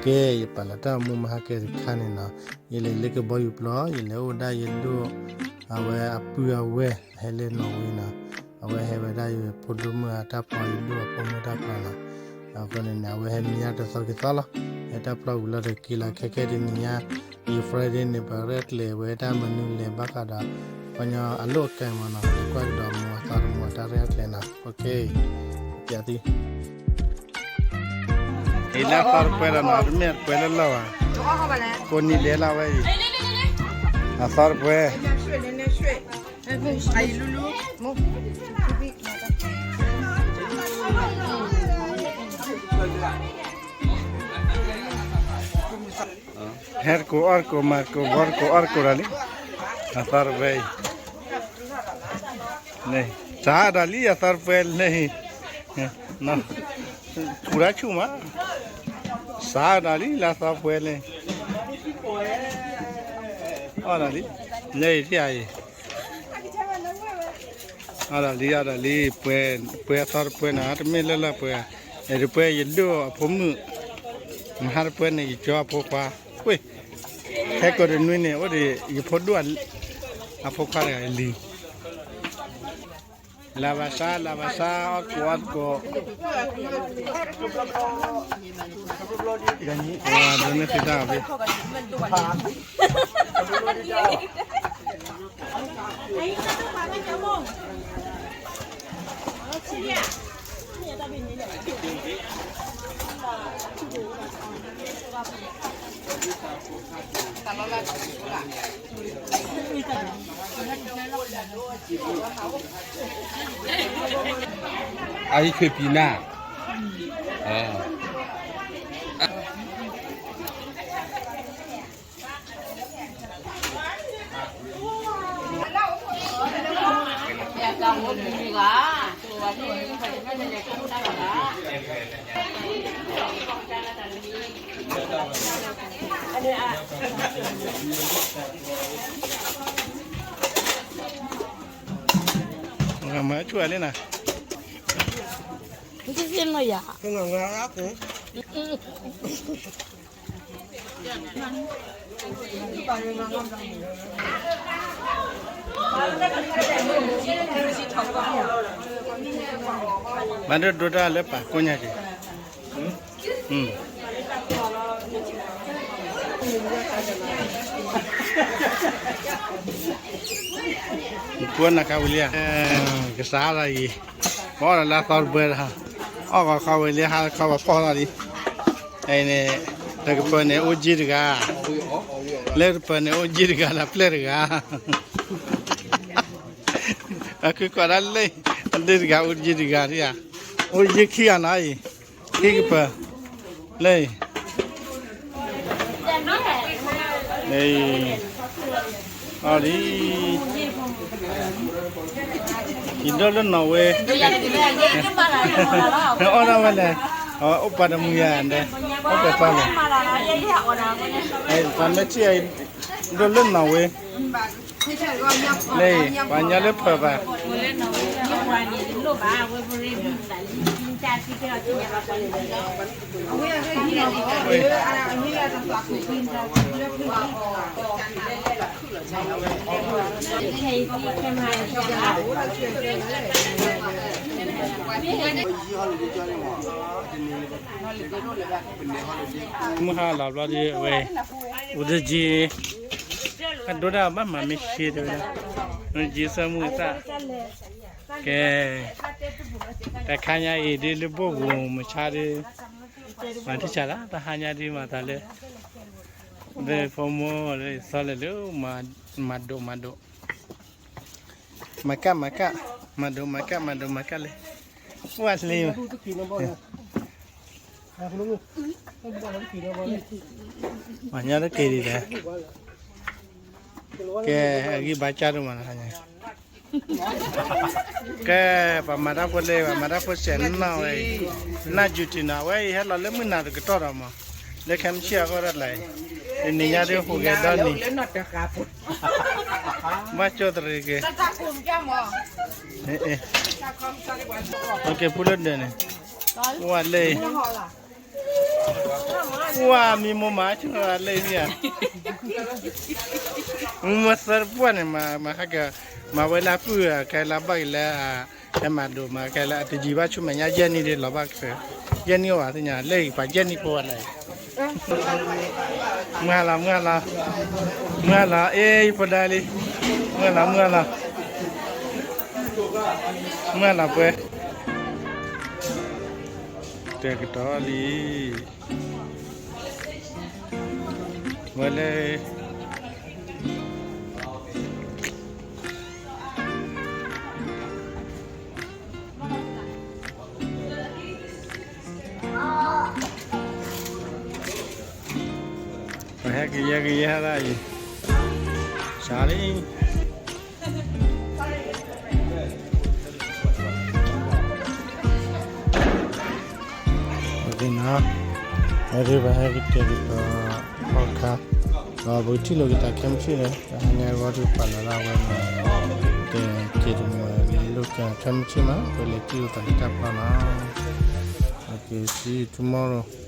ကဲ ယပာ်လီၤတၢ်အိၣ်မူမဟါကဲတခါန့ၣ်နီၤ, ယလဲၤလၢကဘီယူၤပျီ, ယလဲၤအိၣ်ဒၣ်ယဒိၣ်, အဝဲအပုၢ်အဝဲၢ် ဟဲလၢနီၣ်ဝ့နီၤ, အဝဲဟဲဝဲဒၣ်ယဖိဒိၣ်မုၣ်အတၢ်ပျီ ယဒိၣ်အဖိမုၣ်တၢ်ပျီနီၤ, အဃိန့ၣ်န့ၣ် အဝဲဟဲမံယါတသီက့ၤသီလီၤ, ဟဲတၢ်ပျီဝံၤလီၤတက့ၤလီၤ ခဲခဲတနံၤညါ, ယ Friday န့ၣ် ပရဲၣ်ကျဲၤဝဲတၢ်မနုၤလဲၣ်ဘၣ်ဃးဒီး ပှၤကညီအလိၣ်အကဲမးနီၤ, ကွၢ်ကဒီးမိၢ်အသီတမိၢ်အတၢ်ရဲၣ်ကျဲၤနီၤ, ပကဲ ပျးသံ အံၤလၢအသီတပှဲၤဒီးနီၤ, တမ့ၢ်တပှဲၤလၢလီၢ်ဘၣ်, ကိးနံၤဒဲးလၢဝဲအံၤ, အသီတပှဲၤ, ဟဲတကိးအီၣ်တကိးမၤတကိးဘီတကိးအီၣ်တကိးဒီးလံ, အသီတပှဲၤအံၤ န့ၣ် စးဒီးလံအသီတပှဲၤလၢ, ထူးတၢ်ဆူၣ်မး, စးဒီးလံလၢအသီတပှဲၤလၢ, အီၣ်ဒီးလံ, လၢအံၤထံၣ်အံၤ, အီၣ်ဒီးလံ အီၣ်ဒီးလံ, ပှဲၤအသီတပှဲၤနီၤ, တမ့ၢ်လၢလၢပှဲၤ, အဲၣ်တပှဲၤယဒိၣ်အဖိမုၣ်, မဟါတပှဲၤန့ၣ် ယကၠီအဖိခွါ, ဝ့ၢ် ခဲကိာ်တနွံန့ၣ် အိၣ်ဒီးယဖိဒိၣ်အဖိခွါတဂၤလံ, လၢဘၣ်ဆါ လၢဘၣ်ဆါ အီၣ်တကိး အီၣ်တကိး, ဒိးန့ၢ်သုတၢ်အီၤဖဲ အအံၤဆွေပံၤနၢ်, မၤဆူၣ်အလံနၤ, မ့ၢ်သ့ၣ်နီၢ်ယၤ, မၤဒိၣ်ဒိၣ်တၢ်လၢပာ်ကိးညါက့ၤ, ကွၢ်နၤခါဝံၤလံဧါ, ကစးဒၣ်အံၤ, ဘၣ်ဒီးလၢအသီတပှဲၤဒီး, အီၣ်ဂီၤခီဝံၤလံ ဟါခီပှၤဖီၣ်ထီၣ်လံ, အံၤန့ၣ်, တကပၤန့ၣ်အိၣ်ကၠံတဂၤ, လၢတပၤန့ၣ်အိၣ်ကၠံတဂၤဒီးပျဲၢ်တဂၤ, အခုကွၢ်ဒၣ်လၢ, အဒ့တဂၤ အိၣ်ကၠံတဂၤဒံးဧါ, အိၣ်ကၠံခံဂၤနီၤအံၤ, ခံကပၤ, လၢ အီၤလံ, ယဒိၣ်လၢနီၣ်ဝ့, အီၣ်ဒၣ်ဝဲလဲၣ်, အိၣ်ပှၤတမုာ်ယၤဒဲး, အိၣ်ပှဲၤပှၤလဲၣ်, ပှၤမ့ၢ်ထံၣ်အံၤ, ဒိၣ်လၢနီၣ်ဝ့, လၢ ပှၤညီလၢဖၢးဘၣ် မုၢ်ဟါလီၤဘျီဒ်အဝဲ, အိၣ်တက့ၢ်, အဒိဒၣ်ဘၣ်မၤမ့ၢ်ရှဲတဲဝဲဒၣ်, အိၣ်တက့ၢ် ဆၢမုၢ်သၣ်, ကဲ, တခါညါအံၤဒ်လၢဘိၣ်ပူၤမုၢ်ဆါဒ်, မၤထံၣ်ဆါလၢ တဟါညါဒ်မၤသးလၢ, လၢဖိမိၢ်လၢသီလဲၣ်လၢ, မၤဒိၣ်မၤဒိၣ် မၤကၣ်မၤကၣ်, မၤဒိၣ်မၤကၣ် မၤဒိၣ်မၤကၣ်လဲၣ်, ဝဲလံ, မၤညါတက့ၢ်ဒံးလဲၣ်, ကဲ, အဂံၢ်ဘါစၢ်ဒိၣ်မးလၢညါ, ကဲ, ပှၤမၤတၢ်ဖိလဲၣ် ပှၤမၤတၢ်ဖိစဲးနီၣ်ဝဲအံၤ, နၢ်ယူၤထံးနီၤ အဝဲအံၤဟဲလီၤလၢမုၢ်နၤတကတီၢ်ဒီးမး, လၢခဲမုၢ်ဆ့ၣ်အဂီၢ်ဒၣ်လဲာ်, တနံၤညါဒ်ဟူးဂဲၤဒီနံၤ ဘၣ်ကၠိသရံးက့ၤ, ကဲ, ဖုလၢဒၢးန့ၣ်, ဝဲလၢ, ပှၢ်မံမိၢ်မၤဆိလၢမ့ၢ်ဧါ, မုၢ်မဆၢတပှၢ်န့ၣ် မၤဟဲက့ၤ, မၤဝဲလၢပုၢ် ကဲလၢဘၣ်က့ၤလၢ ဟဲမၤဒိးမၤကဲလၢအတယံာ်ဘၣ်ဆူမဲာ်ညါ ယဲၢ်နံၣ်ဒ်လီၤဘၣ်ကဲ, ယဲၢ်နံၣ်အိၣ်ဘၣ်သ့ၣ်ညါ လၢပှၤယဲၢ်နံၣ်ဖိဝဲလဲၣ်, မုၢ်လီၤ မုၢ်လီၤ, မုၢ်လီၤ အ့ ယဖိဒါလံ, မုၢ်လီၤ မုၢ်လီၤ, မုၢ်လီၤပှဲၤ, တဲကတီၤလံ, ဝဲလဲၣ် ပဟဲကယဲကယဲဒၣ်အံၤ, စးလံ, နီၤ, ဝဲဒၣ်ပဟဲကတဲာ်ကတီၤ podcast, ဒီးပကထံၣ်လိာ်က့ၤတၢ်ခဲမုၢ်ဆ့ၣ်န့ၣ် တဟါညါအဂီၢ်ဒုးပာ်လီၤဒၣ်ဝဲန့ၣ်, ကဲက့ၤတမံၤလၢကခဲမုၢ်ဆ့ၣ်မး ပလဲၤထံၣ်လိာ်သးတၢ်ဖျီနီၤ, okay see you tomorrow.